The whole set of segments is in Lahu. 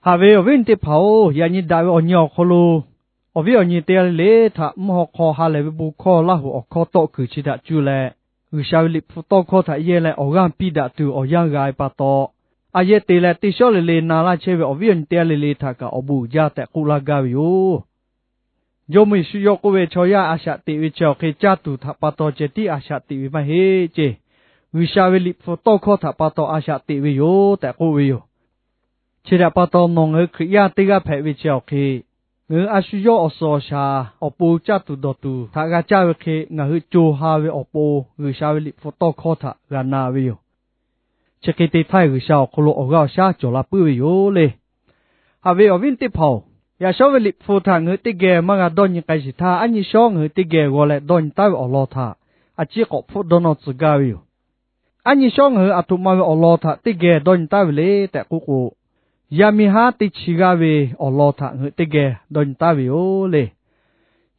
Haꞈ ve awˬ viˉ awˬ nyi teˇ hpaˍ-oˬ, yaꞈ nyi daꞈ ve awˬ nyi awˬ hk'aw lo awˬ viˉ awˬ nyi teˇ g'aˇ le le htaꞈ mvuhˇ haw hk'aw ha lehˬ ve bon hkawˇ Laˇ hoꞈ awˬ hkawˇ tawˆ kuiˬ chi htaꞈ cuˇ leh, G'uiˬsha ve Liꞈ hpu tawˇ hkawˇ htaꞈ yehˇ leh awˬ g'aˇ piˇ daꞈ tuˬ awˬ yanˇ g'a ve pa taw, a yehˇ te leh teˇ shawˉ le le na laˇ chehˇ ve awˬ viˉ awˬ nyi teˇ g'aˇ le le htaꞈ kaꞈ awˬ bon uiˍ jaˇ tehꞈ k'oˆ laˇ gaˇ ve yoˬ. Jawˇmawˇ Yeˍsuˆ yawˇ k'oˆ ve, Chaw yaˇ a shaꞈ teꞈ ve chi awˬ hk'e caˇ tuˬ htaꞈ pa taw ceh tiˉ a shaꞈ teꞈ ve maˇ heˆ ceˇ. G'uiˬsha ve Liꞈ hpu tawˇ hkawˇ htaꞈ pa taw a shaꞈ teꞈ ve yoˬ tehꞈ k'oˆ ve yoˬ. Chi htaꞈ pa taw, nawˬ ngaˬ hui Hkriꞈ yaˇ teˇ g'aˇ hpehꞈ ve chi awˬ hk'e, ngaˬ hui a shu yawˇ awˬ suhˍ awˬ shaˍ awˬ pon caˇ tuˬ dawˬ tuˬ htaꞈ g'a caˇ ve hk'e, ngaˬ hui co ha ve awˬ pon G'uiˬsha ve Liꞈ hpu tawˇ hkawˇ htaꞈ g'a na ve yoˬ. Chi hk'e te htaˇ, G'uiˬsha awˬ hk'aw lo awˬ g'aˇ awˬ shaˉ cawˬ la puiˉ ve yoˬ le. Haꞈ ve awˬ viˉ teˇ hpaˍ-oˬ, yaꞈ shawˉ ve Liꞈ hpu htaꞈ ngaˬ hui teˇ geh maˇ g'a dawˇ nyi k'ai sheˍ htaˇ, aˉ nyi shawˉ ngaˬ hui teˇ geh g'aw leh dawˇ nyi taˉ ve awˬ lawn htaꞈ a ciˉ k'awꞈ hpfuhˆ dawˇ nawˇ tcuh gaˇ ve yoˬ. Aˉ nyi shawˉ ngaˬ hui aˬ htoꞈ ma ve awˬ lawn htaꞈ teˇ geh dawˇ nyi taˉ ve le tehꞈ k'oˆ k'o, yaˇ miˇ haˉ teˇ chi g'aˇ ve awˬ lawn htaꞈ ngaˬ hui teˇ geh dawˇ nyi taˉ ve yoˬ le.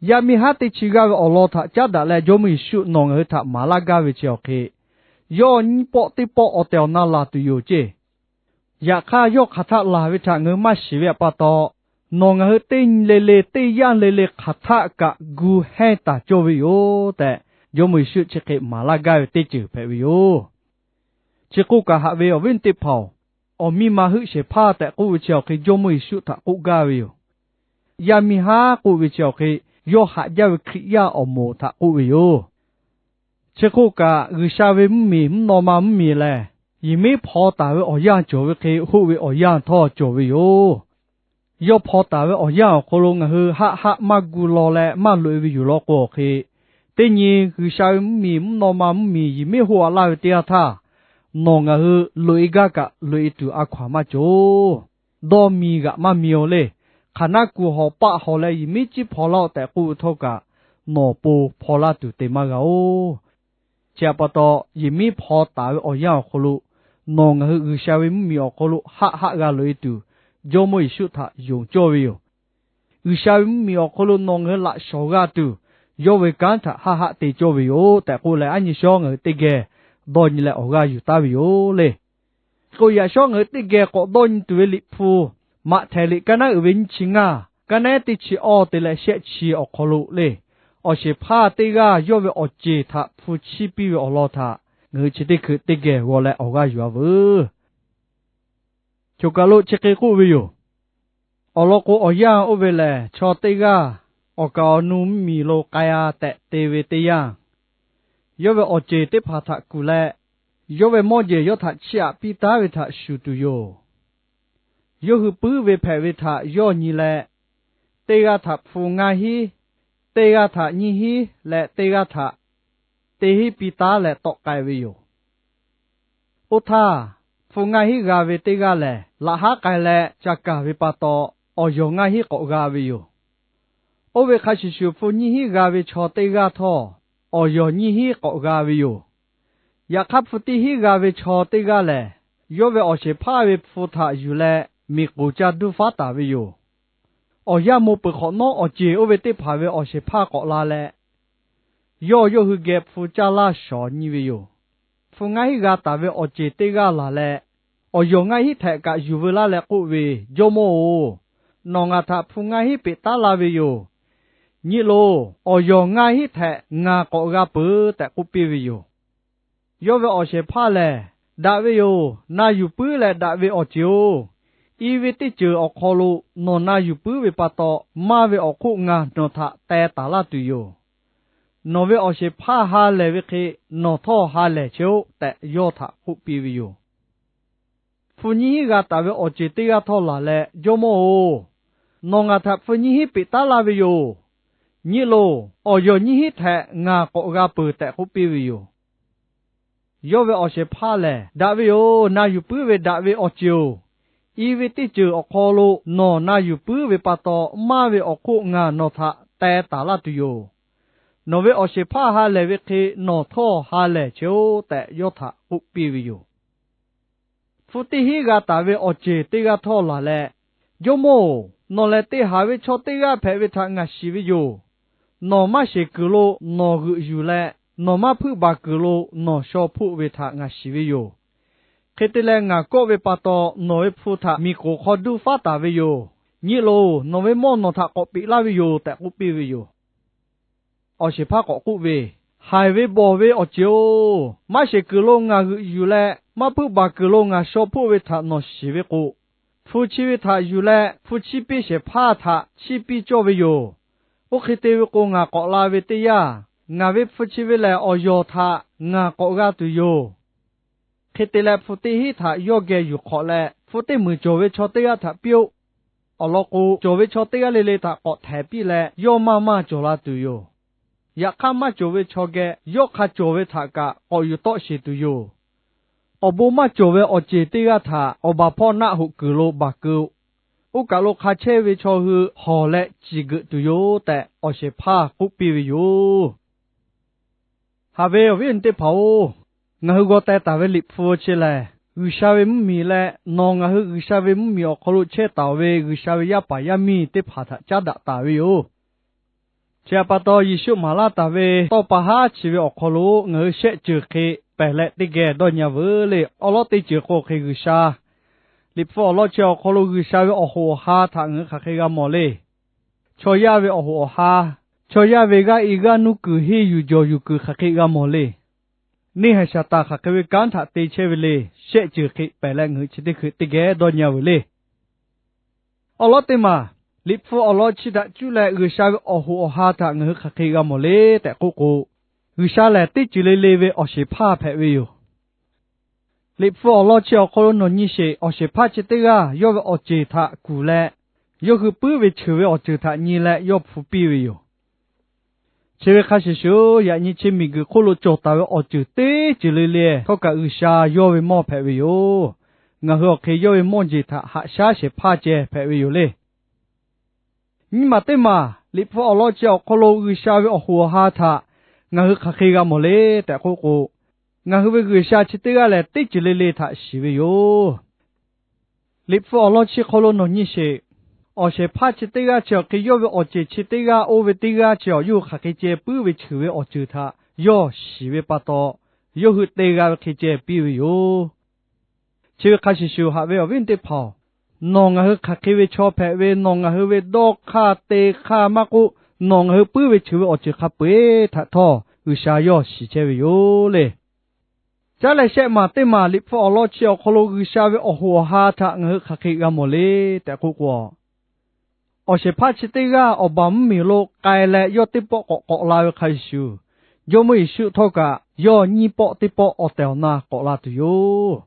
Yaˇ miˇ haˉ teˇ chi g'aˇ ve awˬ lawn htaꞈ caˉ daꞈ leh, Jawˇmawˇ Yeˍsuˆ nawˬ ngaˬ hui htaꞈ maˍ laˇ gaˇ ve chi awˬ hk'e, yawˇ nyiˇ pawˆ teˇ pawˆ awˬ tehˬ awˬ na laˬ tuˬ yoˬ ceˇ. Yaꞈ hk'aˇ, yawˇ hk'aˬ htaˆ laˬ ve htaꞈ ngaˬ hui maˇ shiˍ ve pa taw, nawˬ ngaˬ hui teˇ nyi le le teˇ yanˇ le le hk'aˬ htaˆ kaꞈ gu hehnˇ taˍ cawˇ ve yoˬ tehꞈ, Jawˇmawˇ Yeˍsuˆ chi hk'e maˍ laˇ gaˇ ve teˇ ceuˬ hpehꞈ ve yoˬ. Chi hk'oˆ kaꞈ, haꞈ ve awˬ viˉ teˇ hpaˍ-oˬ, awˬ miˇ ma heuˆ shehˍ hpaˇ tehꞈ k'oˆ ve chi awˬ hk'e Jawˇmawˇ Yeˍsuˆ htaꞈ k'oˆ gaˇ ve yoˬ. Yaˇ miˇ haˉ k'oˆ ve chi awˬ hk'e, yawˇ haꞈ jaˇ ve Hkriꞈ yaˇ awˬ moˍ htaꞈ k'oˆ ve yoˬ. Chi hk'oˆ kaꞈ, G'uiˬsha ve mvuhˇ miˬ mvuhˇ naw ma mvuhˇ miˬ lehˬ, yehˬ miˉ hpaw taˍ ve awˬ yanˇ cawˬ ve hk'e, hoˆ ve awˬ yanˇ htawˇ cawˬ ve yoˬ. Yawˇ hpaw taˍ ve awˬ yanˇ awˬ hk'aw lo ngaˬ hui haˆ haˆ maˇ gu law leh maˇ loꞈ-e ve yoˬ law k'o awˬ hk'e, teˇ nyi G'uiˬsha ve mvuhˇ miˬ mvuhˇ naw ma mvuhˇ miˬ yehˬ miˉ hoˆ a laˇ ve teˇ yanˇ htaˇ, nawˬ ngaˬ hui loꞈ-e gaˇ kaꞈ loꞈ-e tuˬ a hkaw-anˬ maˇ cawˬ. Dawˇ mi g'aꞈ maˇ mi-o le. Hk'aˬ naˆ kuˬ hawˬ paˆ hawˬ leh yehˬ miˉ ciˉ hpaw laˇ-oˆ tehꞈ k'oˆ ve htawˇ kaꞈ, nawˬ awˬ pon hpaw laˇ tuˬ te maˇ g'a-oˬ. Chi htaꞈ pa taw, yehˬ miˉ hpaw taˍ ve awˬ yanˇ awˬ hk'aw lo, nawˬ ngaˬ hui G'uiˬsha ve mvuhˇ miˬ awˬ hk'aw lo haˆ haˆ g'a loꞈ-e tuˬ, Jawˇmawˇ Yeˍsuˆ htaꞈ yonˍ cawˇ ve yoˬ. G'uiˬsha ve mvuhˇ miˬ awˬ hk'aw lo nawˬ ngaˬ hui laꞈ shawˍ g'a tuˬ, yawˇ ve kanˉ htaꞈ haˆ haˆ te cawˇ ve yoˬ tehꞈ k'oˆ leh, aˉ nyi shawˉ ngaˬ hui teˇ geh dawˇ nyi leh awˬ g'aˇ yuˬ taˉ ve yoˬ le. K'o, yaꞈ shawˉ ngaˬ hui teˇ geh k'awꞈ dawˇ nyi tuˬ ve Liꞈ hpu, Maꞈhtehˍ liꞈ kaˉ naˉ uiˍ ve nyiˇ chi ngaˇ, kaˉ naˉ teˇ chi awˇ te leh shehˆ chi awˬ hk'aw lo le, awˬ shehˍ hpaˇ teˇ g'aˇ yawˇ ve awˬ ceˬ htaꞈ hpu chiˇ piˇ ve awˬ lawn htaꞈ ngaˬ hui chi teˇ hkui teˇ geh g'aw leh awˬ g'aˇ yuˬ-a veuˬ. Choˬ kaˬ lo chi hk'e k'oˆ ve yoˬ. Awˬ lawn k'o, awˬ yanˇ oˇ ve lehˬ, chaw teˇ g'aˇ awˬ kaˍ awˬ nu mvuhˇ miˬ lo k'ai-a tehꞈ te ve teˇ yanˇ, yawˇ ve awˬ ceˬ teˇ hpaˍ htaꞈ kuˬ leh, yawˇ ve mawˇ jehˬ yawˇ htaꞈ chiˇ aꞈ piˇ taˉ ve htaꞈ shuˍ tuˬ yoˬ. Yawˇ hui puiˉ ve hpehꞈ ve htaꞈ yawˇ nyi leh, teˇ g'aˇ htaꞈ hpu ngaˇ hinˉ, teˇ g'aˇ htaꞈ nyiˇ hinˉ leh teˇ g'aˇ htaꞈ teˇ hinˉ piˇ taˉ leh tawˆ k'ai ve yoˬ. Oˇ htaˇ, hpu ngaˇ hinˉ g'a ve teˇ g'aˇ lehˬ, laꞈ haˉ k'ai leh ca kaˬ ve pa taw, awˬ yawˬ ngaˇ hinˉ k'awꞈ g'a ve yoˬ. Oˇ ve hk'a shuˍ shuˍ, hpu nyiˇ hinˉ g'a ve chaw teˇ g'aˇ htawˇ, awˬ yawˬ nyiˇ hinˉ k'awꞈ g'a ve yoˬ. Yaꞈ hk'aˇ, hpu teˇ hinˉ g'a ve chaw teˇ g'aˇ lehˬ, yawˇ ve awˬ shehˍ hpaˇ ve hpu htaꞈ yuˬ leh, miˬ k'oˍ ca duˇ faˉ taˍ ve yoˬ. Awˬ yanˇ maw peuˬ hk'awꞈ nawˉ, awˬ ceˬ oˇ ve teˇ hpaˍ ve awˬ shehˍ hpaˇ k'awꞈ la leh, yawˇ yawˇ hui geh hpu caˇ laˇ shawˍ nyi ve yoˬ. Hpu ngaˇ hinˉ g'a taˍ ve awˬ ceˬ teˇ g'aˇ laˬ leh, awˬ yawˬ ngaˇ hinˉ htehꞈ kaꞈ yuˬ veu laˇ leh k'oˆ ve, Jawˇmawˇ-oˬ, nawˬ ngaˬ htaꞈ hpu ngaˇ hinˉ peꞈ taˉ laˇ ve yoˬ. Nyi loˬ, awˬ yawˬ ngaˇ hinˉ htehꞈ ngaˬ k'awꞈ g'a peuˬ tehꞈ k'oˆ piˇ ve yoˬ. Yawˇ ve awˬ shehˍ hpaˇ lehˬ, Daꞈ ve yoˬ. Na yuˬ puiˉ leh daꞈ ve awˬ ceˬ-oˬ, i ve teˇ ceuˬ awˬ hk'aw lo nawˬ na yuˬ puiˉ ve pa taw, maˇ ve awˬ hk'oˆ ngaˬ nawˬ htaꞈ teh taˍ laˇ tuˬ yoˬ. Nawˬ ve awˬ shehˍ hpaˇ ha lehˬ ve hk'e, nawˬ htawˇ ha lehˬ chehˇ-oˆ tehꞈ yawˇ htaꞈ k'oˆ piˇ ve yoˬ. Hpu nyiˇ hinˉ g'a taˍ ve awˬ ceˬ teˇ g'aˇ htawˇ laˬ leh, Jawˇmawˇ-oˬ, nawˬ ngaˬ htaꞈ hpu nyiˇ hinˉ peꞈ taˉ laˇ ve yoˬ. Nyi loˬ, awˬ yawˬ nyiˇ hinˉ htehꞈ ngaˬ k'awꞈ g'a peuˬ tehꞈ k'oˆ piˇ ve yoˬ. Yawˇ ve awˬ shehˍ hpaˇ lehˬ, Daꞈ ve yoˬ. Na yuˬ puiˉ ve daꞈ ve awˬ ceˬ-oˬ, i ve teˇ ceuˬ awˬ hk'aw lo nawˬ na yuˬ puiˉ ve pa taw, maˇ ve awˬ hk'oˆ ngaˬ nawˬ htaꞈ teh taˍ laˇ tuˬ yoˬ. Nawˬ ve awˬ shehˍ hpaˇ ha lehˬ ve hk'e, nawˬ htawˇ ha lehˬ chehˇ-oˆ tehꞈ yawˇ htaꞈ k'oˆ piˇ ve yoˬ. Hpu teˇ hinˉ g'a taˍ ve awˬ ceˬ teˇ g'aˇ htawˇ laˬ leh, Jawˇmawˇ-oˬ, nawˬ lehˬ te haˍ ve chaw teˇ g'aˇ hpehꞈ ve htaꞈ ngaˬ shiˍ ve yoˬ. Nawˬ maˇ sheˍ kuiˬ lo nawˬ g'euꞈ yuˬ leh, nawˬ maˇ hpuiˇ baˬ kuiˬ lo nawˬ shaw hpoˆ ve htaꞈ ngaˬ shiˍ ve yoˬ. Hk'e te leh ngaˬ kawˆ ve pa taw, nawˬ ve hpu htaꞈ miˬ k'oˍ hk'aw duˇ faˉ taˍ ve yoˬ. Nyi loˬ, nawˬ ve mawˇ nawˬ htaꞈ k'awꞈ peꞈ laˇ ve yoˬ tehꞈ k'oˆ piˇ ve yoˬ. Awˬ shehˍ hpaˇ k'awꞈ k'oˆ ve, Haiˬ ve bawˬ ve awˬ ceˬ-oˬ, maˇ sheˍ kuiˬ lo ngaˬ g'euꞈ yuˬ leh, maˇ hpuiˇ baˬ kuiˬ lo ngaˬ shaw hpoˆ ve htaꞈ nawˬ shiˍ ve k'o, hpu chi ve htaꞈ yuˬ leh hpu chiˇ piˇ shehˍ hpaˇ htaꞈ chiˇ piˇ cawˇ ve yoˬ. Oˇ hk'e te ve k'o, ngaˬ k'awꞈ la ve teˇ yanˇ, ngaˬ ve hpu chi ve lehˬ awˬ yawˬ htaꞈ ngaˬ k'awꞈ g'a tuˬ yoˬ. Hk'e te leh, hpu teˇ hinˉ htaꞈ yawˇ geh yuˬ hk'awꞈ leh, hpu teˇ meunˍ cawˬ ve chaw teˇ g'aˇ htaꞈ piˇ-oˆ. Awˬ lawn k'o, cawˬ ve chaw teˇ g'aˇ le le htaꞈ k'awꞈ htehˍ piˇ leh, yawˇ maˇ maˇ cawˬ la tuˬ yoˬ. Yaꞈ hk'aˇ, maˇ cawˬ ve chaw geh yawˇ hk'a cawˬ ve htaꞈ kaꞈ k'awꞈ yuˬ tawˆ sheˍ tuˬ yoˬ. Awˬ bon maˇ cawˬ ve awˬ ceˬ teˇ g'aˇ htaꞈ awˬ baˬ hpawˇ naˆ hoꞈ kuiˬ lo baˬ keu-o. Oˇ kaˬ lo hk'a chehˇ ve chaw hui hawˬ leh ciˬ geuꞈ tuˬ yoˬ tehꞈ, awˬ shehˍ hpaˇ k'oˆ piˇ ve yoˬ. Haꞈ ve awˬ viˉ awˬ nyi teˇ hpaˍ-oˬ, ngaˬ hui g'aw teh taˍ ve Liꞈ hpu chi lehˬ, G'uiˬsha ve mvuhˇmiˬ leh nawˬ ngaˬ hui G'uiˬsha ve mvuhˇmiˬ awˬ hk'aw lo chehˇ taˍ ve G'uiˬsha ve yaˇ paˍ yaˇ miˇ teˇ hpaˍ htaꞈ caˉ daꞈ taˍ ve yoˬ. Chi htaꞈ pa taw, Yeˍsuˆ maˍ laˇ taˍ ve tawˇ pa haˉ chi ve awˬ hk'aw lo ngaˬ hui shehˆ ceuˬ hk'e pehˬ leh teˇ geh dawˇ nyi-a veuˬ le. Awˉ lawˉ teˇ ceuˬ k'o hk'e G'uiˬsha, Liꞈ hpu awˬ lawn chi awˬ hk'aw lo G'uiˬsha ve awˬ hoꞈ awˬ ha htaꞈ ngaˬ hui hk'aˬ hk'e g'a mawˬ le. Chaw yaˇ ve awˬ hoꞈ awˬ ha, chaw yaˇ ve g'aˇ e g'aˇ nuˇ kuiˬ henˇ yuˬ jawˬ yuˬ kuiˬ hk'aˬ hk'e g'a mawˬ le. Neˇ haiˬ shaˍ taˍ hk'aˬ hk'e ve kanˉ htaꞈ te chehˇ ve le. Shehˆ ceuˬ hk'e pehˬ leh ngaˬ hui chi teˇ hkui teˇ geh dawˇ nyi-a veuˬ le. Awˉ lawˉ teˇ maˬ, Liꞈ hpu awˬ lawn chi htaꞈ cuˇ leh G'uiˬsha ve awˬ hoꞈ awˬ ha htaꞈ ngaˬ hui hk'aˬ hk'e g'a mawˬ le tehꞈ k'oˆ k'o, G'uiˬsha lehˬ teˇ ceuˬ le le ve awˬ shehˍ hpaˇ hpehꞈ ve yoˬ. Liꞈ hpu awˬ lawn chi awˬ hk'aw lo nawˬ nyi sheˍ, awˬ shehˍ hpaˇ chi teˇ g'aˇ yawˇ ve awˬ ceˬ htaꞈ kuˬ leh, yawˇ hui puiˉ ve cheuˬ ve awˬ ceuˬ htaꞈ nyi leh yawˇ hpu piˇ ve yoˬ. Chi ve hk'a shuˍ shuˍ, yaꞈ nyi chi miˬguiˬ hk'oˆ lo cawˬ taˍ ve awˬ ceuˬ teˇ ceuˬ le le htawˇ kaꞈ G'uiˬsha yawˇ ve mawˇ hpehꞈ ve yoˬ. Ngaˬ hui awˬ hk'e yawˇ ve mawˇ jeˬ htaꞈ haꞈ shaˉ shehˍ hpaˇ ceh hpehꞈ ve yoˬ le. Nyiˇ maˬ teˇ maˬ, Liꞈ hpu awˬ lawn chi awˬ hk'aw lo G'uiˬsha ve awˬ hoꞈ awˬ ha htaꞈ ngaˬ hui hk'aˬ hk'e g'a mawˬ le tehꞈ k'oˆ k'o, ngaˬ hui ve G'uiˬsha chi teˇ g'aˇ lehˬ teˇ ceuˬ le le htaꞈ shiˍ ve yoˬ. Liꞈ hpu awˬ lawn chi hk'aw lo nawˬ nyi sheˍ, awˬ shehˍ hpaˇ chi teˇ g'aˇ chi awˬ hk'e yawˇ ve awˬ ceˬ chi teˇ g'aˇ oˇ ve teˇ g'aˇ chi awˬ yawˇ hui hk'aˬ hk'e ceh puiˉ ve cheuˬ ve awˬ ceuˬ htaꞈ yawˇ shiˍ ve pa taw, yawˇ hui te g'a ve hk'e ceh piˇ ve yoˬ. Chi ve hk'a shuˍ shuˍ, haꞈ ve awˬ viˉ teˇ hpaˍ-oˬ, nawˬ ngaˬ hui hk'aˬ hk'e ve chaw hpehꞈ ve, nawˬ ngaˬ hui ve dawˇ hk'aˇ te hk'aˇ maˇ k'oˆ, nawˬ ngaˬ hui puiˉ ve cheuˬ ve awˬ ceuˬ hk'a peu-eˬ htaꞈ htawˇ G'uiˬsha yawˇ shiˍ chehˇ ve yoˬ le. Caˉ leh shehˆ maˬ teˇ maˬ, Liꞈ hpu awˬ lawn chi awˬ hk'aw lo G'uiˬsha ve awˬ hoꞈ awˬ ha htaꞈ ngaˬ hui hk'aˬ hk'e g'a mawˬ le tehꞈ k'oˆ k'o, awˬ shehˍ hpaˇ chi teˇ g'aˇ awˬ baˬ mvuhˇmiˬ lo k'ai leh yawˇ teˇ pawˆ k'awꞈ k'awꞈ la ve hk'a shuˍ shuˍ, Jawˇmawˇ Yeˍsuˆ htawˇ kaꞈ yawˇ nyiˇ pawˆ teˇ pawˆ awˬ tehˬ awˬ na k'awꞈ la tuˬ yoˬ.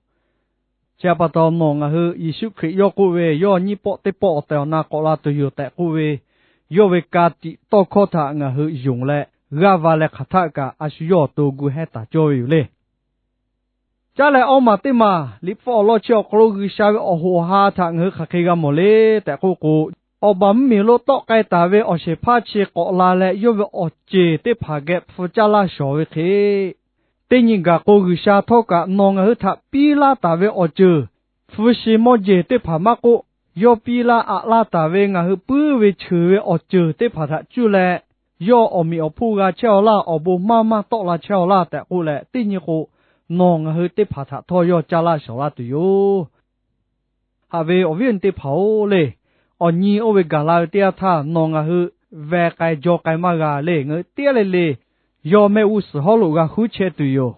Chi htaꞈ pa taw, nawˬ ngaˬ hui Yeˍsuˆ Hkriꞈ yawˇ k'oˆ ve, yawˇ nyiˇ pawˆ teˇ pawˆ awˬ tehˬ awˬ na k'awꞈ la tuˬ yoˬ tehꞈ k'oˆ ve, yawˇ ve ka tiꞈ tawˇ hkawˇ htaꞈ ngaˬ hui yonˍ leh, g'aˇ va leh hk'aˬ htaˆ kaꞈ a shu yawˇ awˬ to gu hehˇ taˍ cawˇ ve yoˬ le. Caˉ leh awˇ maˬ teˇ maˬ, Liꞈ hpu awˬ lawn chi awˬ hk'aw lo G'uiˬsha ve awˬ hoꞈ awˬ ha htaꞈ ngaˬ hui hk'aˬ hk'e g'a mawˬ le tehꞈ k'oˆ k'o, awˬ baˬ mvuhˇmiˬ lo tawˆ k'ai taˍ ve awˬ shehˍ hpaˇ chi k'awꞈ la leh, yawˇ ve awˬ ceˬ teˇ hpaˍ geh hpu caˇ laˇ shawˍ ve hk'e, teˇ nyi gaˬ k'o, G'uiˬsha htawˇ kaꞈ nawˬ ngaˬ hui htaꞈ piˇ laˇ taˍ ve awˬ ceuˬ, hpu shi mawˇ jeˬ teˇ hpaˍ maˇ k'oˆ, yawˇ piˇ laˇ aꞈ laˇ taˍ ve ngaˬ hui puiˉ ve cheuˬ ve awˬ ceuˬ teˇ hpaˍ htaꞈ cuˇ leh, yawˇ awˬ meꞈ awˬ hponˇ g'a chehˇ-aw laˇ, awˬ bon maˇ maˇ tawˆ la chehˇ-aw laˇ tehꞈ k'oˆ leh, teˇ nyi k'o, nawˬ ngaˬ hui teˇ hpaˍ htaꞈ htawˇ yawˇ caˇ laˇ shawˍ laˇ tuˬ yoˬ. Haꞈ ve awˬ viˉ awˬ nyi teˇ hpaˍ-oˬ le, awˬ nyi oˇ ve gaˬ la ve teˇ yanˇ htaˇ, nawˬ ngaˬ hui veh k'ai jaw k'ai maˇ g'a le. Ngaˬ hui teˇ g'aˇ le le yawˇ mehˆ g'uˇ suhˍ hawˉ lo g'a huˉ chehˇ tuˬ yoˬ.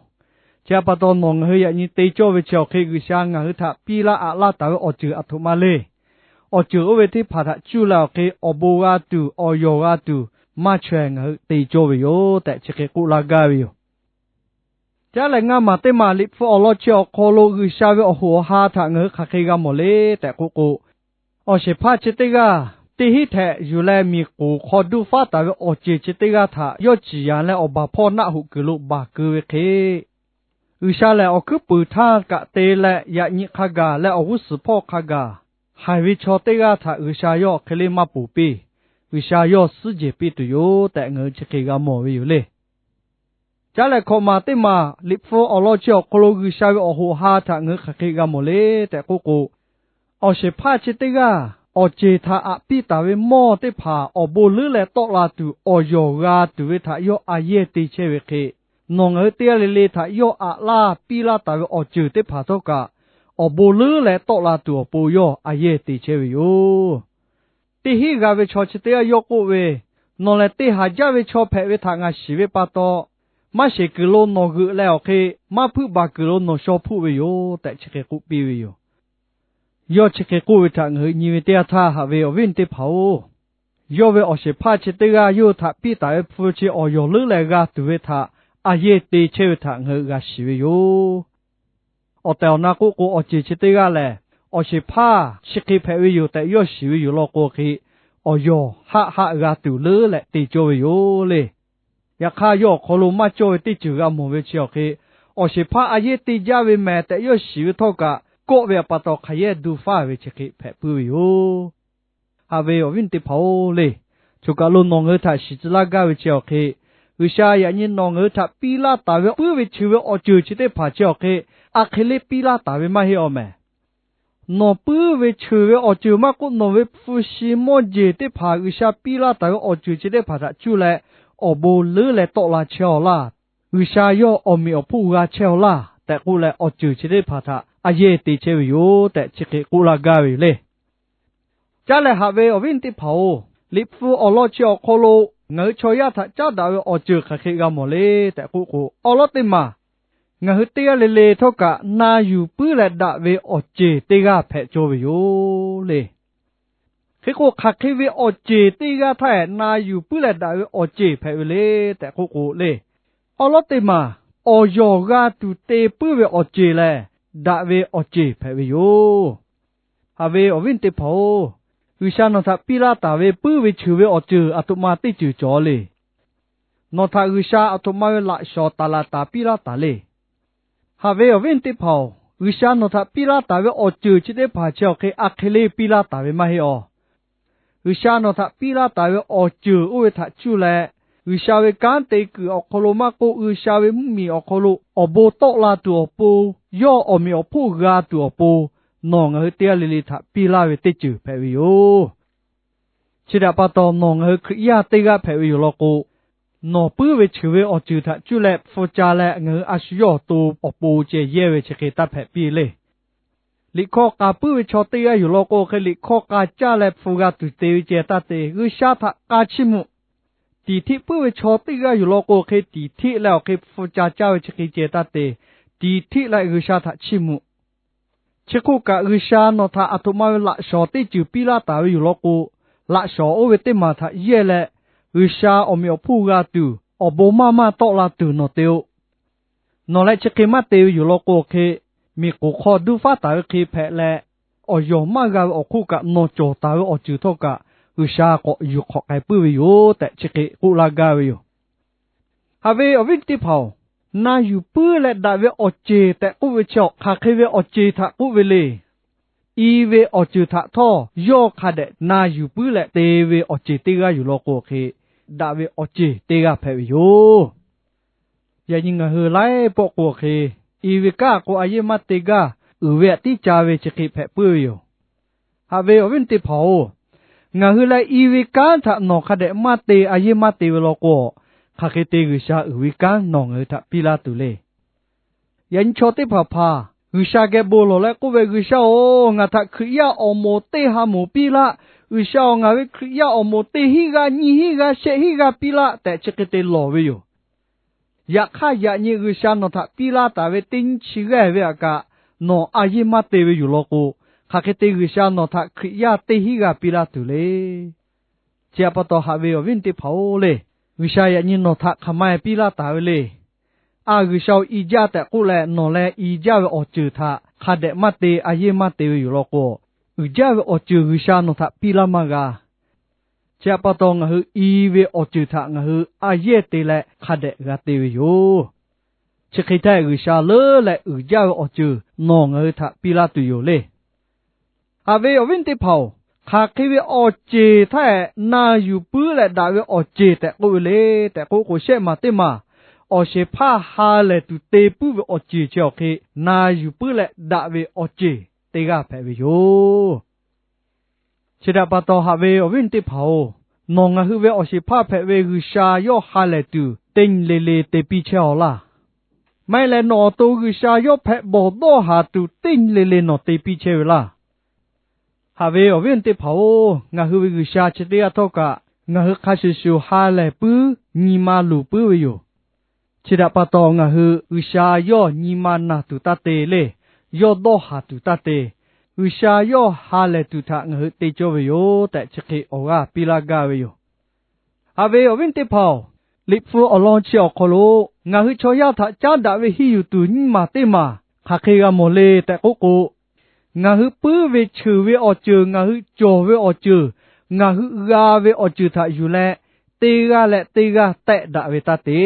Chi htaꞈ pa taw, nawˬ ngaˬ hui yaꞈ nyi te cawˇ ve chi awˬ hk'e, G'uiˬsha ngaˬ hui htaꞈ piˇ laˇ aꞈ laˇ taˍ ve awˬ ceuˬ aˬ htoꞈ ma le. Awˬ ceuˬ oˇ ve teˇ hpaˍ htaꞈ cuˇ leh awˬ hk'e, awˬ bon g'a tuˬ, awˬ yawˬ g'a tuˬ, maˇ chaweh ngaˬ hui te cawˇ ve yoˬ tehꞈ chi hk'e k'oˆ laˇ gaˇ ve yoˬ. Caˉ leh ngaˇ maˬ teˇ maˬ, Liꞈ hpu awˬ lawn chi awˬ hk'aw lo G'uiˬsha ve awˬ hoꞈ awˬ ha htaꞈ ngaˬ hui hk'aˬ hk'e g'a mawˬ le tehꞈ k'oˆ k'o, awˬ shehˍ hpaˇ chi teˇ g'aˇ teˇ hinˉ htehꞈ yuˬ leh miˬ k'oˍ hk'aw duˇ faˉ taˍ ve awˬ ceˬ chi teˇ g'aˇ htaꞈ yawˇ ciˍ yanˍ leh awˬ baˬ hpawˇ naˆ hoꞈ kuiˬ lo baˬ keu ve hk'e, G'uiˬsha lehˬ awˬ hkuiˉ puiˍ htaˇ kaꞈ te leh, yaꞈ nyi hk'a gaˬ leh awˬ g'uˇ suhˍ hpawˇ hk'a gaˬ, haiˬ ve chaw teˇ g'aˇ htaꞈ G'uiˬsha yawˇ hk'e le maˇ ponˬ piˇ. G'uiˬsha yawˇ suhˉ jehˬ piˇ tuˬ yoˬ tehꞈ ngaˬ hui chi hk'e g'a mawˬ ve yoˬ le. Caˉ leh hkawꞈ maˬ teˇ maˬ, Liꞈ hpu awˬ lawn chi awˬ hk'aw lo G'uiˬsha ve awˬ hoꞈ awˬ ha htaꞈ ngaˬ hui hk'aˬ hk'e g'a mawˬ le tehꞈ k'oˆ k'o, awˬ shehˍ hpaˇ chi teˇ g'aˇ awˬ ceˬ htaꞈ aꞈ piˇ taˍ ve mawˇ teˇ hpaˍ awˬ bon leuˉ leh tawˆ la tuˬ, awˬ yawˬ g'a tuˬ ve htaꞈ yawˇ a yehˇ te chehˇ ve hk'e, nawˬ ngaˬ hui teˇ g'aˇ le le htaꞈ yawˇ aꞈ laˇ piˇ laˇ taˍ ve awˬ ceuˬ teˇ hpaˍ htawˇ kaꞈ, awˬ bon leuˉ leh tawˆ la tuˬ awˬ pon yawˇ a yehˇ te chehˇ ve yoˬ. Teˇ hinˉ g'a ve chaw chi teˇ g'aˇ yawˇ k'oˆ ve, Nawˬ lehˬ te haˍ jaˇ ve chaw hpehꞈ ve htaꞈ ngaˬ shiˍ ve pa taw, maˇ sheˍ kuiˬ lo nawˬ g'euꞈ leh awˬ hk'e, maˇ hpuiˇ baˬ kuiˬ lo nawˬ shaw hpuˆ ve yoˬ tehꞈ chi hk'e k'oˆ piˇ ve yoˬ. Yawˇ chi hk'e k'oˆ ve htaꞈ ngaˬ hui nyi ve teˇ yanˇ htaˇ, haꞈ ve awˬ viˉ teˇ hpaˍ-oˬ, yawˇ ve awˬ shehˍ hpaˇ chi teˇ g'aˇ yawˇ hui htaꞈ piˇ taˍ ve hpu chi awˬ yawˬ leuˉ leh g'a tuˬ ve htaꞈ a yehˇ te chehˇ ve htaꞈ ngaˬ hui g'a shiˍ ve yoˬ. Awˬ tehˬ awˬ na k'oˆ k'o, awˬ ceuˬ chi teˇ g'aˇ lehˬ, awˬ shehˍ hpaˇ chi hk'e hpehꞈ ve yoˬ tehꞈ yawˇ shiˍ ve yoˬ law k'o hk'e, awˬ yawˬ haˆ haˆ g'a tuˬ leuˉ leh te cawˇ ve yoˬ le. Yaꞈ hk'aˇ, yawˇ awˬ hk'aw lo maˇ cawˇ ve teˇ ceuˬ g'a mawˬ ve chi awˬ hk'e, awˬ shehˍ hpaˇ a yehˇ te jaˇ ve mehˍ tehꞈ yawˇ shiˍ ve htawˇ kaꞈ, kawˆ ve awˬ pa taw hk'aˬ yehˇ du faˇ ve chi hk'e hpehꞈ puiˉ ve yoˬ. Haꞈ ve awˬ viˉ teˇ hpaˍ-oˬ le, choˬ kaˬ lo nawˬ ngaˬ hui htaꞈ shiˍ tcuh laˇ gaˇ ve chi awˬ hk'e, G'uiˬsha yaꞈ nyi nawˬ ngaˬ hui htaꞈ piˇ laˇ taˍ ve puiˉ ve cheuˬ ve awˬ ceuˬ chi teˇ hpaˍ chi awˬ hk'e, a hk'e le piˇ laˇ taˍ ve maˇ heˆ awˬ mehˍ. Nawˬ puiˉ ve cheuˬ ve awˬ ceuˬ maˇ k'oˆ, nawˬ ve hpu shi mawˇ jeˬ teˇ hpaˍ G'uiˬsha piˇ laˇ taˍ ve awˬ ceuˬ chi teˇ hpaˍ htaꞈ cuˇ leh, awˬ bon leuˉ leh tawˆ la chehˇ-aw laˇ. G'uiˬsha yawˇ awˬ meꞈ awˬ hponˇ g'a chehˇ-aw laˇ tehꞈ k'oˆ leh, awˬ ceuˬ chi teˇ hpaˍ htaꞈ a yehˇ te chehˇ ve yoˬ tehꞈ chi hk'e k'oˆ laˇ gaˇ ve yoˬ le. Caˇ leh haꞈ ve awˬ viˉ teˇ hpaˍ-oˬ, Liꞈ hpu awˬ lawn chi awˬ hk'aw lo ngaˬ hui chaw yaˇ htaꞈ caˉ daꞈ ve awˬ ceuˬ hk'aˬ hk'e g'a mawˬ le tehꞈ k'oˆ k'o, awˉ lawˉ teˇ maˬ ngaˬ hui teˇ g'aˇ le le htawˇ kaꞈ na yuˬ puiˉ leh daꞈ ve awˬ ceˬ teˇ g'aˇ hpehꞈ cawˇ ve yoˬ le. Hk'e k'o, hk'aˬ hk'e ve awˬ ceˬ teˇ g'aˇ htaˇ ehˍ na yuˬ puiˉ leh daꞈ ve awˬ ceˬ hpehꞈ ve le tehꞈ k'oˆ k'o le, awˉ lawˉ teˇ maˬ awˬ yawˬ g'a tuˬ te puiˉ ve awˬ ceˬ lehˬ, daꞈ ve awˬ ceˬ hpehꞈ ve yoˬ. Haꞈ ve awˬ viˉ teˇ hpaˍ-oˬ, G'uiˬsha nawˬ htaꞈ piˇ laˇ taˍ ve puiˉ ve cheuˬ ve awˬ ceuˬ aˬ htoꞈ ma teˇ ceuˬ cawˬ le. Nawˬ htaꞈ G'uiˬsha aˬ htoꞈ ma ve laꞈ shawnˍ taˍ laˍ taˍ piˇ laˇ taˍ le. Haꞈ ve awˬ viˉ teˇ hpaˍ-oˬ, G'uiˬsha nawˬ htaꞈ piˇ laˇ taˍ ve awˬ ceuˬ chi teˇ hpaˍ chi awˬ hk'e a hk'e le piˇ laˇ taˍ ve maˇ heˆ awˬ. G'uiˬsha nawˬ htaꞈ piˇ laˇ taˍ ve awˬ ceuˬ oˇ ve htaꞈ cuˇ leh, G'uiˬsha ve kanˉ te kuiˬ awˬ hk'aw lo maˇ k'oˆ, G'uiˬsha ve mvuhˇmiˬ awˬ hk'aw lo awˬ bon tawˆ la tuˬ awˬ pon, yawˇ awˬ meꞈ awˬ hponˇ g'a tuˬ awˬ pon, nawˬ ngaˬ hui teˇ g'aˇ le le htaꞈ piˇ laˇ ve teˇ ceuˬ hpehꞈ ve yoˬ. Chi htaꞈ pa taw, nawˬ ngaˬ hui Hkriꞈ yaˇ teˇ g'aˇ hpehꞈ ve yoˬ law k'o, nawˬ puiˉ ve cheuˬ ve awˬ ceuˬ htaꞈ cuˇ leh hpu ca leh ngaˬ hui a shu yawˇ awˬ to awˬ pon ceh yehˇ ve chi hk'e taˇ hpehꞈ piˇ le. Liꞈ hkawˇ k'a puiˉ ve chaw teˇ g'aˇ yoˬ law k'o hk'e, liꞈ hkawˇ k'a caˇ leh hpu g'a tuˬ te ve ceh taˇ te. G'uiˬsha htaꞈ k'a chiˇ mvuh. Tiˍ hteˆ puiˉ ve chaw teˇ g'aˇ yoˬ law k'o hk'e, tiˍ hteˆ leh awˬ hk'e hpu ca caˇ ve chi hk'e ceh taˇ te. Tiˍ hteˆ leh G'uiˬsha htaꞈ chiˇ mvuh. Chi hk'oˆ kaꞈ, G'uiˬsha nawˬ htaꞈ aˬ htoꞈ ma ve laꞈ shawnˍ teˇ ceuˬ piˇ laˇ taˍ ve yoˬ law k'o, laꞈ shawnˍ oˇ ve teˇ maˬ htaꞈ yehˇ leh, G'uiˬsha awˬ meꞈ awˬ hponˇ g'a tuˬ, awˬ bon maˇ maˇ tawˆ la tuˬ nawˬ te-o. Nawˬ leh chi hk'e maˇ te ve yoˬ law k'o hk'e, miˬ k'oˍ hk'aw duˇ faˉ taˍ ve hk'e hpehꞈ leh, awˬ yawˬ maˇ g'a ve awˬ hk'oˆ kaꞈ nawˬ cawˬ taˍ ve awˬ ceuˬ htawˇ kaꞈ G'uiˬsha k'awꞈ yuˬ hk'awꞈ k'ai puiˉ ve yoˬ tehꞈ chi hk'e k'oˆ laˇ gaˇ ve yoˬ. Haꞈ ve awˬ viˉ teˇ hpaˍ-oˬ, na yuˬ puiˉ leh daꞈ ve awˬ ceˬ tehꞈ k'oˆ ve chi awˬ hk'aˬ hk'e ve awˬ ceˬ htaꞈ k'oˆ ve le. I ve awˬ ceuˬ htaꞈ htawˇ yawˇ hk'a dehꞈ na yuˬ puiˉ leh te ve awˬ ceˬ teˇ g'aˇ yoˬ law k'o hk'e, daꞈ ve awˬ ceˬ teˇ g'aˇ hpehꞈ ve yoˬ. Yaꞈ nyi ngaˬ hui laiˉ pawˆ k'o hk'e, i ve kanˉ k'o a yehˇ maˇ te gaˇ, uiˍ ve htaꞈ tiˉ ca ve chi hk'e hpehꞈ puiˉ ve yoˬ. Haꞈ ve awˬ viˉ teˇ hpaˍ-oˬ, ngaˬ hui leh i ve kanˉ htaꞈ nawˬ hk'a dehꞈ maˇ te, a yehˇ maˇ te ve law k'o, hk'aˬ hk'e te G'uiˬsha uiˍ ve kanˉ nawˬ ngaˬ hui htaꞈ piˇ laˇ tuˬ le. Yaꞈ nyi chaw teˇ hpaˍ hpaˍ G'uiˬsha geh bon lawˬ leh k'oˆ ve, G'uiˬsha-oˬ, ngaˬ htaꞈ Hkriꞈ yaˇ awˬ moˍ teˇ ha moˍ piˇ laˇ. G'uiˬsha-oˬ, ngaˬ ve Hkriꞈ yaˇ awˬ moˍ teˇ hinˉ g'aˇ, nyiˇ hinˉ g'aˇ, shehˆ hinˉ g'aˇ piˇ laˇ tehꞈ chi hk'e te lawˬ ve yoˬ. Yaꞈ hk'aˇ, yaꞈ nyi G'uiˬsha nawˬ htaꞈ piˇ laˇ taˍ ve teˇ nyiˇ chi g'aˇ ve htaꞈ kaꞈ nawˬ a yehˇ maˇ te ve yoˬ law k'o, hk'aˬ hk'e te G'uiˬsha nawˬ htaꞈ Hkriꞈ yaˇ teˇ hinˉ g'aˇ piˇ laˇ tuˬ le. Chi htaꞈ pa taw, haꞈ ve awˬ viˉ teˇ hpaˍ-oˬ le, G'uiˬsha yaꞈ nyi nawˬ htaꞈ hk'aˬ ma piˇ laˇ taˍ ve le. A, G'uiˬsha-oˬ, i jaˇ tehꞈ k'oˆ leh nawˬ leh i jaˇ ve awˬ ceuˬ htaꞈ hk'a dehꞈ maˇ te, a yehˇ maˇ te ve yoˬ law k'o, uiˍ jaˇ ve awˬ ceuˬ G'uiˬsha nawˬ htaꞈ piˇ laˇ maˇ g'a. Chi htaꞈ pa taw, ngaˬ hui i ve awˬ ceuˬ htaꞈ ngaˬ hui a yehˇ te leh hk'a dehꞈ g'a te ve yoˬ. Chi hk'e htaˇ, G'uiˬsha leuˉ leh uiˍ jaˇ ve awˬ ceuˬ nawˬ ngaˬ hui htaꞈ piˇ laˇ tuˬ yoˬ le. Haꞈ ve awˬ viˉ teˇ hpaˍ-oˬ, hk'aˬ hk'e ve awˬ ceˬ htaˇ ehˍ na yuˬ puiˉ leh daꞈ ve awˬ ceˬ tehꞈ k'oˆ ve le tehꞈ k'oˆ k'o, shehˆ maˬ teˇ maˬ awˬ shehˍ hpaˇ ha lehˬ tuˬ te puiˉ ve awˬ ceˬ chi awˬ hk'e na yuˬ puiˉ leh daꞈ ve awˬ ceˬ teˇ g'aˇ hpehꞈ ve yoˬ. Chi htaꞈ pa taw, haꞈ ve awˬ viˉ teˇ hpaˍ-oˬ, nawˬ ngaˬ hui ve awˬ shehˍ hpaˇ hpehꞈ ve G'uiˬsha yawˇ ha lehˬ tuˬ teˇ nyi le le te piˇ chehˇ-aw laˇ. Maˇ heˆ leh, nawˬ awˬ to G'uiˬsha yawˇ hpehꞈ bawˬ dawˇ haˍ tuˬ teˇ nyi le le nawˬ te piˇ chehˇ ve laˇ. Haꞈ ve awˬ viˉ awˬ nyi teˇ hpaˍ-oˬ, ngaˬ hui ve G'uiˬsha chi teˇ g'aˇ htawˇ kaꞈ ngaˬ hui hk'a shuˍ shuˍ ha lehˬ puiˉ nyi ma luˬ puiˉ ve yoˬ. Chi htaꞈ pa taw, ngaˬ hui G'uiˬsha yawˇ nyi ma naˬ tuˬ taˇ te le, yawˇ dawˇ haˍ tuˬ taˇ te, G'uiˬsha yawˇ ha lehˬ tuˬ htaꞈ ngaˬ hui te cawˇ ve yoˬ tehꞈ, chi hk'e awˬ g'aˇ piˇ laˇ gaˇ ve yoˬ. Haꞈ ve awˬ viˉ teˇ hpaˍ-oˬ, Liꞈ hpu awˬ lawn chi awˬ hk'aw lo ngaˬ hui chaw yaˇ htaꞈ caˉ daꞈ ve henˇ yuˬ tuˬ nyiˇ maˬ teˇ maˬ hk'aˬ hk'e g'a mawˬ le tehꞈ k'oˆ k'o, ngaˬ hui puiˉ ve cheuˬ ve awˬ ceuˬ, ngaˬ hui cawˬ ve awˬ ceuˬ, ngaˬ hui g'a ve awˬ ceuˬ htaꞈ yuˬ leh, teˇ g'aˇ leh teˇ g'aˇ tehˆ daꞈ ve taˇ te.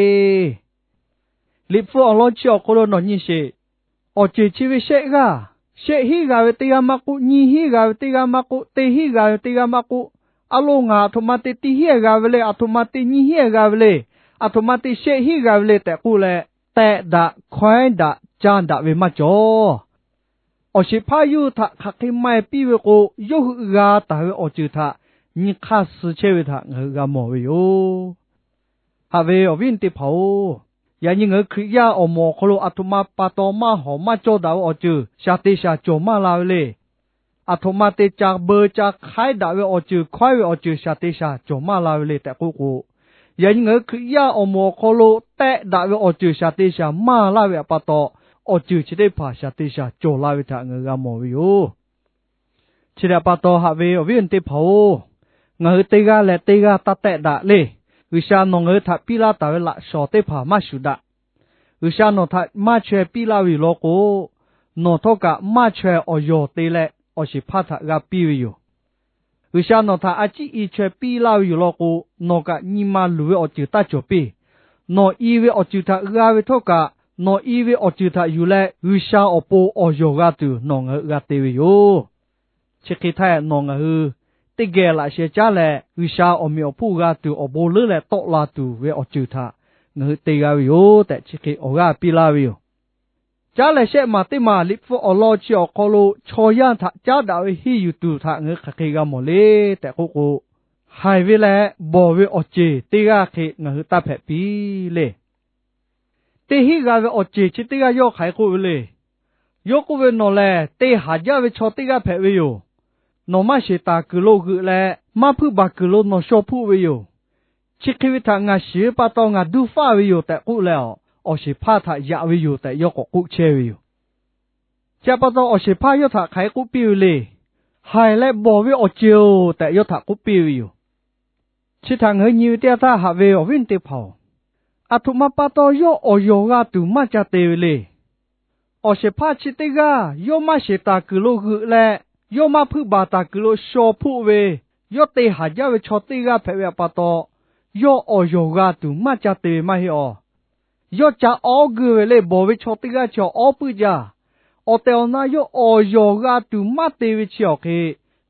Liꞈ hpu awˬ lawn chi awˬ hk'aw lo nawˬ nyi sheˍ. Awˬ ceuˬ chi ve shehˆ g'aˇ, shehˆ hinˉ g'a ve teˇ g'aˇ maˇ k'oˆ, nyiˇ hinˉ g'a ve teˇ g'aˇ maˇ k'oˆ, teˇ hinˉ g'a ve teˇ g'aˇ maˇ k'oˆ, a lo ngaˬ aˬ htoꞈ ma te teˇ hinˉ g'a ve le, aˬ htoꞈ ma te nyiˇ hinˉ g'a ve le, aˬ htoꞈ ma te shehˆ hinˉ g'a ve le tehꞈ k'oˆ leh, tehˆ daꞈ, hkawehˉ daꞈ, caˇ daꞈ ve maˇ cawˬ. Awˬ shehˍ hpaˇ yawˇ hui htaꞈ hk'aˬ hk'e ma e piˇ ve k'o, yawˇ hui g'a taˍ ve awˬ ceuˬ htaꞈ nyi hk'aˇ suh chehˇ ve htaꞈ ngaˬ hui g'a mawˬ ve yoˬ. Haꞈ ve awˬ viˉ teˇ hpaˍ-oˬ, yaꞈ nyi ngaˬ hui Hkriꞈ yaˇ awˬ moˍ awˬ hk'aw lo aˬ htoꞈ ma pa taw maˇ hawˍ maˇ cawˇ daꞈ ve awˬ ceuˬ shaˍ te shaˍ cawˬ maˇ la ve le. Aˬ htoꞈ ma te ca beu ca hk'aiˉ daꞈ ve awˬ ceuˬ, hkawehˉ ve awˬ ceuˬ shaˍ te shaˍ cawˬ maˇ la ve le tehꞈ k'oˆ k'o, yaꞈ nyi ngaˬ hui Hkriꞈ yaˇ awˬ moˍ awˬ hk'aw lo tehˆ daꞈ ve awˬ ceuˬ shaˍ te shaˍ maˇ laˇ ve pa taw, awˬ ceuˬ chi teˇ hpaˍ shaˍ te shaˍ cawˬ la ve htaꞈ ngaˬ hui g'a mawˬ ve yoˬ. Chi htaꞈ pa taw, haꞈ ve awˬ viˉ awˬ nyi teˇ hpaˍ-oˬ, ngaˬ hui teˇ g'aˇ leh teˇ g'aˇ taˇ tehˆ daꞈ le. G'uiˬsha nawˬ ngaˬ hui htaꞈ piˇ laˇ taˍ ve laꞈ shawnˍ teˇ hpaˍ maˇ shuˍ daꞈ. G'uiˬsha nawˬ htaꞈ maˇ chaweh piˇ laˇ ve yoˬ law k'o, nawˬ htawˇ kaꞈ maˇ chaweh awˬ yawˬ te leh awˬ shehˍ hpaˇ htaꞈ g'a piˇ ve yoˬ. G'uiˬsha nawˬ htaꞈ a ciˉ i chaweh piˇ laˇ ve yoˬ law k'o, nawˬ kaꞈ nyi ma luˬ ve awˬ ceuˬ taˇ cawˬ piˇ. Nawˬ i ve awˬ ceuˬ htaꞈ g'a ve htawˇ kaꞈ, nawˬ i ve awˬ ceuˬ htaꞈ yuˬ leh G'uiˬsha awˬ pon awˬ yawˬ g'a tuˬ nawˬ ngaˬ hui g'a te ve yoˬ. Chi hk'e htaˇ, nawˬ ngaˬ hui teˇ geh laꞈ sheh caˉ leh G'uiˬsha awˬ meꞈ awˬ hponˇ g'a tuˬ awˬ bon leuˉ leh tawˆ la tuˬ ve awˬ ceuˬ htaꞈ ngaˬ hui te g'a ve yoˬ tehꞈ, chi hk'e awˬ g'aˇ piˇ laˇ ve yoˬ. Caˉ lehˬ, shehˆ maˬ teˇ maˬ Liꞈ hpu awˬ lawn chi awˬ hk'aw lo chaw yaˇ htaꞈ caˉ daꞈ ve henˇ yuˬ tuˬ htaꞈ ngaˬ hui hk'aˬ hk'e g'a mawˬ le tehꞈ k'oˆ k'o, haiˬ ve leh bawˬ ve awˬ ceˬ teˇ g'aˇ hk'e ngaˬ hui taˇ hpehꞈ piˇ le. Teˇ hinˉ g'a ve awˬ ceˬ chi teˇ g'aˇ yawˇ hk'aˬ hk'e k'oˆ ve le. Yawˇ k'oˆ ve, nawˬ lehˬ te haˍ jaˇ ve chaw teˇ g'aˇ hpehꞈ ve yoˬ. Nawˬ maˇ sheˍ taˍ kuiˬ lo g'euꞈ leh, maˇ hpuiˇ baˬ kuiˬ lo nawˬ shaw hpoˆ ve yoˬ. Chi hk'e ve htaꞈ ngaˬ shiˍ ve pa taw ngaˬ duˇ faˇ ve yoˬ tehꞈ k'oˆ leh, awˬ shehˍ hpaˇ htaꞈ yaꞈ ve yoˬ tehꞈ yawˇ k'awꞈ k'oˆ chehˇ ve yoˬ. Chi htaꞈ pa taw, awˬ shehˍ hpaˇ yawˇ htaꞈ hk'aˬ hk'e k'oˆ piˇ ve le. Haiˬ leh bawˬ ve awˬ ceˬ-oˬ tehꞈ yawˇ htaꞈ k'oˆ piˇ ve yoˬ. Chi htaꞈ ngaˬ hui nyi ve teˇ yanˇ htaˇ, haꞈ ve awˬ viˉ teˇ hpaˍ-oˬ, aˬ htoꞈ ma pa taw yawˇ awˬ yawˬ g'a tuˬ maˇ ca te ve le. Awˬ shehˍ hpaˇ chi teˇ g'aˇ yawˇ maˇ sheˍ taˍ kuiˬ lo g'euꞈ leh, yawˇ maˇ hpuiˇ baˬ taˍ kuiˬ lo shaw hpoˆ ve, yawˇ te haˍ jaˇ ve chaw teˇ g'aˇ hpehꞈ ve pa taw, yawˇ awˬ yawˬ g'a tuˬ maˇ ca te ve maˇ heˆ awˬ. Yawˇ ca awˉ geu ve le. Bawˬ ve chaw teˇ g'aˇ chi awˬ awˉ puiˉ jaˇ. Awˬ tehˬ awˬ na yawˇ awˬ yawˬ g'a tuˬ maˇ te ve chi awˬ hk'e,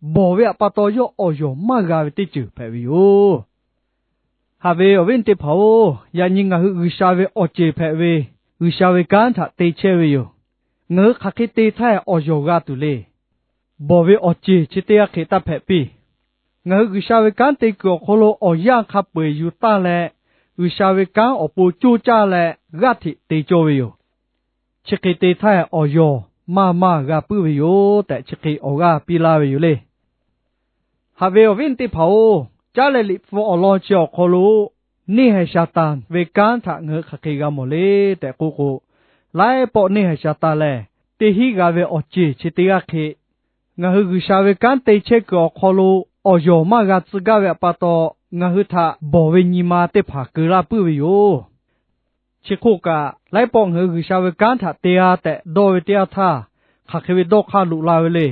bawˬ ve pa taw yawˇ awˬ yawˬ maˇ g'a ve teˇ ceuˬ hpehꞈ ve yoˬ. Haꞈ ve awˬ viˉ teˇ hpaˍ-oˬ, yaꞈ nyi ngaˬ hui G'uiˬsha ve awˬ ceˬ hpehꞈ ve, G'uiˬsha ve kanˉ htaꞈ te chehˇ ve yoˬ. Ngaˬ hui hk'aˬ hk'e te htaˇ awˬ yawˬ g'a tuˬ le. Bawˬ ve awˬ ceˬ chi teˇ g'aˇ hk'e taˇ hpehꞈ piˇ. Ngaˬ hui G'uiˬsha ve kanˉ te kuiˬ awˬ hk'aw lo awˬ yanˇ hk'a peu-eˬ yuˬ taˇ leh, G'uiˬsha ve kanˉ awˬ pon coˇ caˇ leh g'aˇ hteꞈ te cawˇ ve yoˬ. Chi hk'e te htaˇ awˬ yawˬ maˇ maˇ g'a puiˉ ve yoˬ tehꞈ, chi hk'e awˬ g'aˇ piˇ laˇ ve yoˬ le. Haꞈ ve awˬ viˉ teˇ hpaˍ-oˬ, caˉ leh Liꞈ hpu awˬ lawn chi awˬ hk'aw lo neˇ haiˬ Saˍtanˍ ve kanˉ htaꞈ ngaˬ hui hk'aˬ hk'e g'a mawˬ le tehꞈ k'oˆ k'o, laiˉ pawˆ neˇ haiˬ Saˍtanˍ lehˬ, teˇ hinˉ g'a ve awˬ ceˬ chi teˇ g'aˇ hk'e, ngaˬ hui G'uiˬsha ve kanˉ te chehˇ kuiˬ awˬ hk'aw lo awˬ yawˬ maˇ g'a tcuh gaˇ ve pa taw, ngaˬ hui htaꞈ bawˬ ve nyi ma teˇ hpaˍ keu laˇ puiˉ ve yoˬ. Chi hk'oˆ kaꞈ, laiˉ pawˆ ngaˬ hui G'uiˬsha ve kanˉ htaꞈ te-a tehꞈ dawˇ ve teˇ yanˇ htaˇ, hk'aˬ hk'e ve dawˇ hk'aˇ loꞈ la ve le.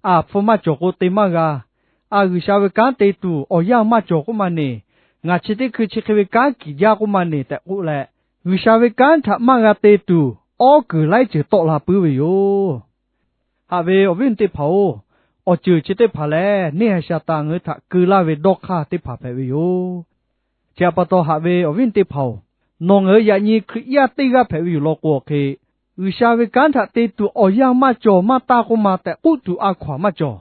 A, hpu maˇ cawˬ k'o te maˇ g'a. A, G'uiˬsha ve kanˉ te tuˬ awˬ yanˇ maˇ cawˬ k'oˆ ma neˬ. Ngaˬ chi teˇ hkui chi hk'e ve kanˉ kiˍ jaˇ k'oˆ ma neˬ tehꞈ k'oˆ leh, G'uiˬsha ve kanˉ htaꞈ maˇ g'a te tuˬ, awˉ kuiˬ laiˉ ceuˬ tawˆ la puiˉ ve yoˬ. Haꞈ ve awˬ viˉ teˇ hpaˍ-oˬ, awˬ ceuˬ chi teˇ hpaˍ lehˬ, neˇ haiˬ Saˍtanˍ ngaˬ hui htaꞈ keu laˇ ve dawˇ hk'aˇ teˇ hpaˍ hpehꞈ ve yoˬ. Chi htaꞈ pa taw, haꞈ ve awˬ viˉ teˇ hpaˍ-oˬ, nawˬ ngaˬ hui yaꞈ nyi Hkriꞈ yaˇ teˇ g'aˇ hpehꞈ ve yoˬ law k'o hk'e, G'uiˬsha ve kanˉ htaꞈ te tuˬ awˬ yanˇ maˇ cawˬ maˇ taˇ k'oˆ ma tehꞈ k'oˆ tuˬ a hkaw-anˬ maˇ cawˬ.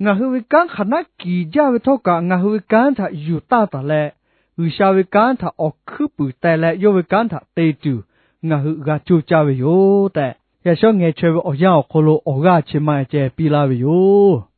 Ngaˬ hui ve kanˉ hk'aˬ naˉ kiˍ jaˇ ve htawˇ kaꞈ, ngaˬ hui ve kanˉ htaꞈ yuˬ taˇ taˍ leh, G'uiˬsha ve kanˉ htaꞈ awˬ hkuiˉ puiˍ teh leh yawˇ ve kanˉ htaꞈ te tuˬ, ngaˬ hui g'a coˇ caˇ ve yoˬ tehꞈ, yaꞈ shawˉ ngeh chaweh ve awˬ yanˇ awˬ hk'aw lo awˬ g'aˇ chi ma ceh piˇ laˇ ve yoˬ.